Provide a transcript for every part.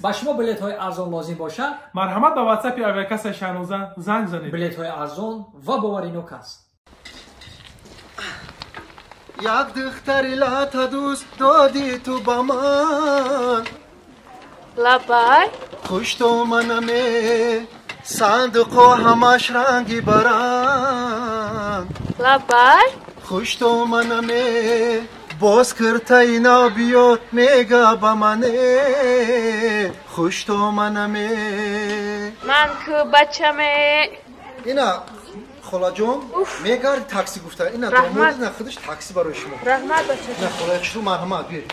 Ба шумо билетҳои арзон лозим бошад, марҳамат ба ватсапи авиакассаи Шаҳноза занг занед. Билетҳои арзон ва боваринок аст. Як духтари лата дӯст додӣ ту ба ман. Лабай. Хуштоманаме сандуқо ҳамаш ранги баранг. Лабай. Хуштоманаме боз киртаи нав биёд мега ба мане. Хуштоманаме. Ман ку бачаме. Ина холаҷон мегарди такси гуфта. Ина домод ина худаш такси барои шумо. Раҳмат бачаҷон. На холаҷон марҳамат биёед.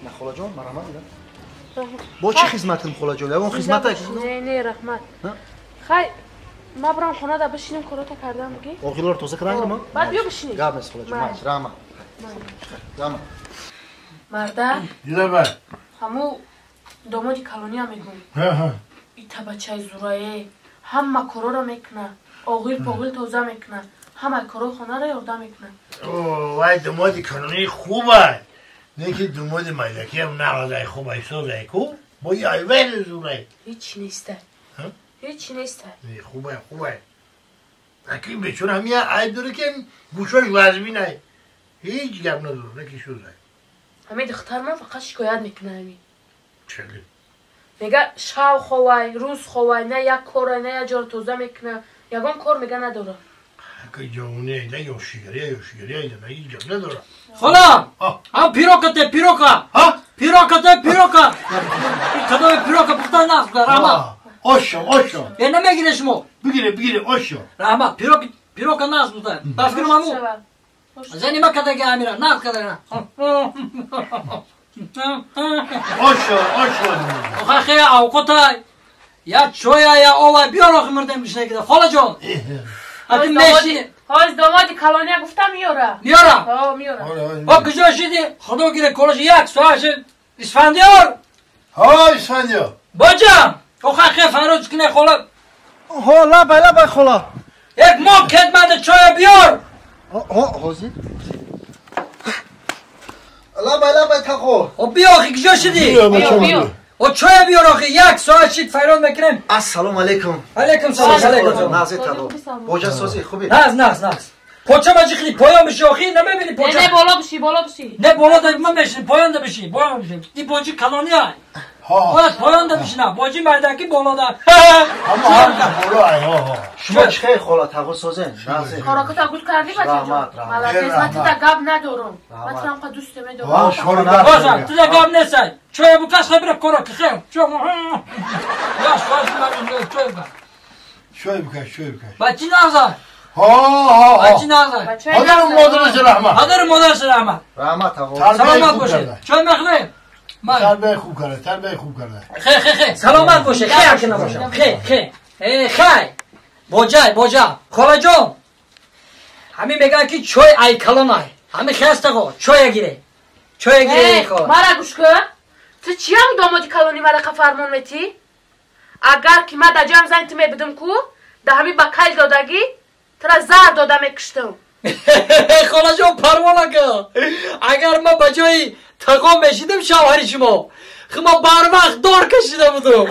На холаҷон марҳамат ина. Бо чӣ хизматим холаҷон? Ягон хизмат? Не, не, раҳмат. Хай, ма барам хона да бишинем, корота кардам буги. Оғилор тоза кардан ма? Баъд биё бишинем. Гап нест холаҷон. Раҳмат. Раҳмат. Марда? Дилабар. Ҳаму домоди калония мегӯм. Ҳа. Ита бачаи зурае ҳама короро мекуна. Оғил поғил тоза мекуна. Ҳама корои хонаро ёрдам мекуна. О, вай домоди калонии хубай. Не ки домоди майдакиам нағазай хубай созай ку. Бо айвел зурай. Ҳеч неста. Ҳеч неста. Не хубай, хубай. Акин бечора ҳамия айб дора ки гӯшош вазминай. Ҳеҷ гап надора, наки шузай. Ҳамин духтарман фақат шикоят мекуна ҳамин. Чали? Мега шав ховай, рӯз ховай, на як корай, на як ҷоро тоза мекуна. Ягон кор мега надора. Хола, ам пирокате, пирока. Пирокате, пирока. Кадоми пирока пухта нағз, раҳмат. Ошо, ошо. Е намегире шумо? Бигире, бигире, ошо. Раҳмат, пирок, пирока нағз буда. Ба фикрам аму. Зани ма кадаги амира, нағз кадага. Ошо, ошо. Оха хе авқотай. Я чоя, я ова, биёр охи мурдем гишнагида. Холаҷон. Ати меши. Ҳоз домоди калония гуфта миёра. Миёра? Ҳо, миёра. О куҷо шиди? Худо гире колош як соат шид. Исфандиёр. Ҳо, Исфандиёр. Боҷам. Оха хе фароз кине хола. Ҳо, лабай, лабай хола. Як мо кедманда чоя биёр. Ҳо, ҳозир. Лабай, лабай тақо. О биё охи куҷо шиди? Биё, биё. О чоя биёр охи як соат шид файрон мекунем. Ассалому алайкум. Алайкум салом. Алайкум салом. Нағзи тало. Боҷа созӣ хубӣ? Нағз, нағз, нағз. Поча ма ҷихли поён биши охи, намебини поча. Не, не, боло биши, боло биши. Не, боло да ма мешин, поён да биши, поён биши. И боҷи калони ай. Ҳо. Поён да бишина, боҷи майдаки боло да. Ҳама ҳама боло ай, ҳо, ҳо. Шумо чӣ хел хола тағо созен? Нағзи. Хӯроката гуд кардӣ бачаҷон? Молодец, ман туда гап надорам. Ман туро ҳамқа дӯст медорам. Боза, туда гап несай. Чоя букаш хабира короки хел. Чо. Я шош ма чоя букаш. Чоя букаш, чоя букаш. Бачи нағза. Ҳо, ҳо, ҳо. Бачи нағза. Падару модараш раҳмат. Падару модараш раҳмат. Раҳмат тағо. Саломат бошед. Чой мехӯрем? Тарбияи хуб карда, тарбияи хуб карда. Хе, хе, хе. Саломат бошед. Хе аки набошам. Хе, хе. Э, хай. Боҷай, боҷа. Холаҷон. Ҳамин мегӯянд ки чой ай калон ай. Ҳамин хест тағо, чоя гире. Чоя гире хола. Мара гӯш кун. Ту чиям домоди калони мара қа фармон метӣ? Агар ки ма да ҷамъ зани ту мебудам ку, да ҳамин ба кайл додагӣ, тура зар дода мекуштам. Холаҷон парво накун. Агар ма ба ҷои тағо мешидам шавҳари шумо, ма барвақт дор кашида будам.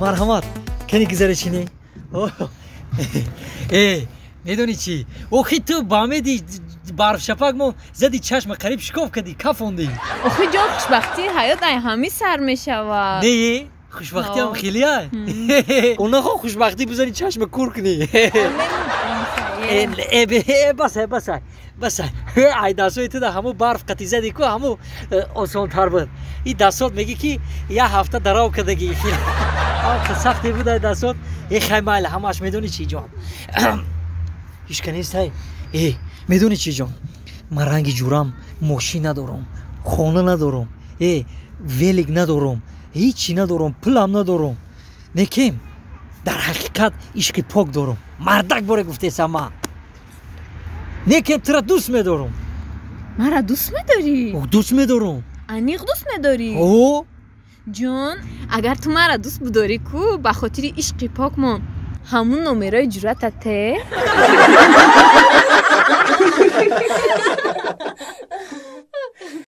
Марҳамат, кани гузарашинӣ? Э, медонӣ чӣ? Охи ту ба омеди барфшапак мо зади чашма қариб шикоф кардӣ, кафондӣ. Охи ҷон, хушбахтии ҳаёт ай ҳамин сар мешавад. Не, хушбахтиам хеле ай. Онахо хушбахтӣ бизани чашма кур кунӣ. Э, басай, басай, басай. Ай дастҳои ту да ҳамун барф қатӣ зади ку, ҳамун осонтар буд. И дастҳот мегӣ ки як ҳафта дарав кардагӣ. Сахте буд ай дастҳот. Э хай майла, ҳамааш медонӣ чӣ ҷон? Ҳичка нестай. Э, медонӣ чӣ, ҷон? Ман ранги ҷурам мошин надорам, хона надорам, велик надорам, ҳичи надорам, пулам надорам. Некем дар ҳақиқат ишқи пок дорам. Мардак боре гуфтесам ман. Некем тура дӯст медорам. Мара дӯст медорӣ? Дӯст медорам. Аниқ дӯст медорӣ? О. Ҷон, агар ту мара дӯст бидорӣ ку, ба хотири ишқи покмон ҳамун номерои ҷуръата те.